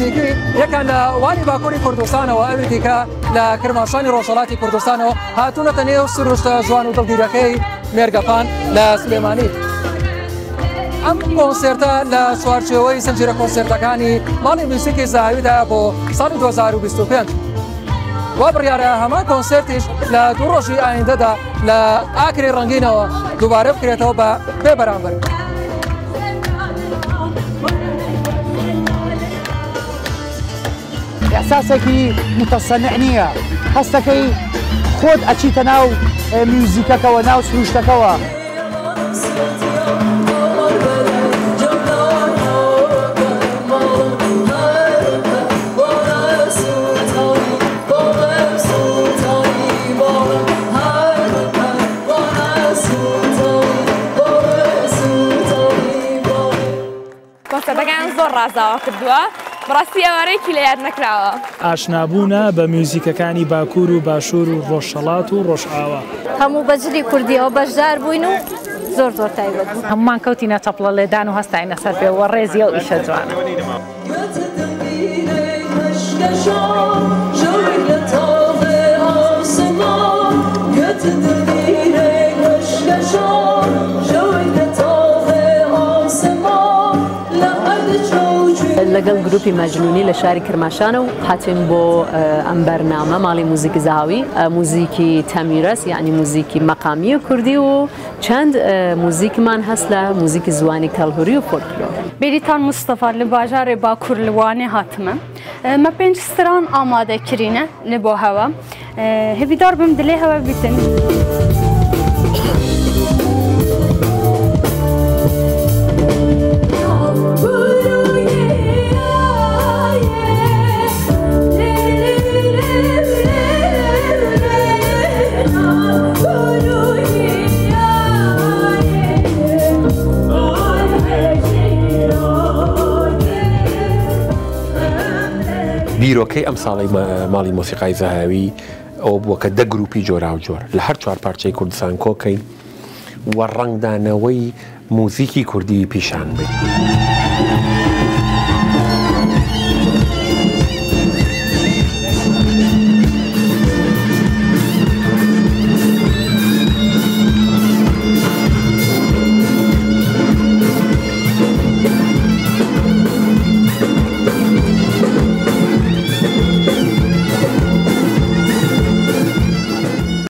موزیکی یەکان لە وانی باکووری کوردستانەوە ئەوی دیکە لە کرماشانی ڕۆژهەڵاتی کوردستانەوە هاتوونەتە نێو سروشتە جوان و دڵگیرەکەی مێرگەپان لە سلێمانی. ئەم کۆنسێرتە لە چوارچێوەی زنجیرە کۆنسێرتەکانی ماڵی میوزیکی زەهاویدا بۆ ساڵی 2025. وا بڕیارە هەمان کۆنسێرتیش لە دوو ڕۆژی ئایندەدا لە ئاکری ڕەنگینەوە دووبارە بکرێتەوە بە بێ بەرامبەر. ئیحساسێکی موتەسەنع نییە، هەستەکەی خۆت ئەچیتە ناو میوزیکەکەوە، ناو سروشتەکەوە. کۆنسێرتەکەیان زۆر ڕازاوە کردووە بەڕاستی ئێوارەیەکی لە یاد نەکراوە. ئاشنابوونە بە میوزیکەکانی باکوور و باشوور و ڕۆژهەڵات و ڕۆژئاوا. هەموو بە جلی کوردیەوە بەشدار بووین و زۆر زۆر تایبەت بوو. هەموومان کەوتینە چەپڵە لێدان و هەستاینە سەر پێ و ڕێزی ئەو ئیشە جوانە. لەگەڵ گروپی مەجنونی لە شاری کرماشانە و هاتوین بۆ ئەم بەرنامە ماڵی موزیکی زەهاوی موزیکی تەمیرەس یعنی موزیکی مەقامی کوردی و چەند موزیکمان هەست لە موزیکی زوانی کەڵهوری و فۆلکلۆر. بێریتان مستەفا لە باژارێ باکوور لە وانێ هاتمە. مە پێنج ستران ئامادە کرینە لە بۆ هەوە. هێڤیدار بم دلێ هەوە بیتن. بیرۆکەی ئەم ساڵی ماڵی مۆسیقای زەهاوی ئەوە بووە کە دە گروپی جۆراوجۆر لە هەر چوار پارچەی کوردستان کۆکەین و ڕەنگدانەوەی موزیکی کوردی پیشان بەین.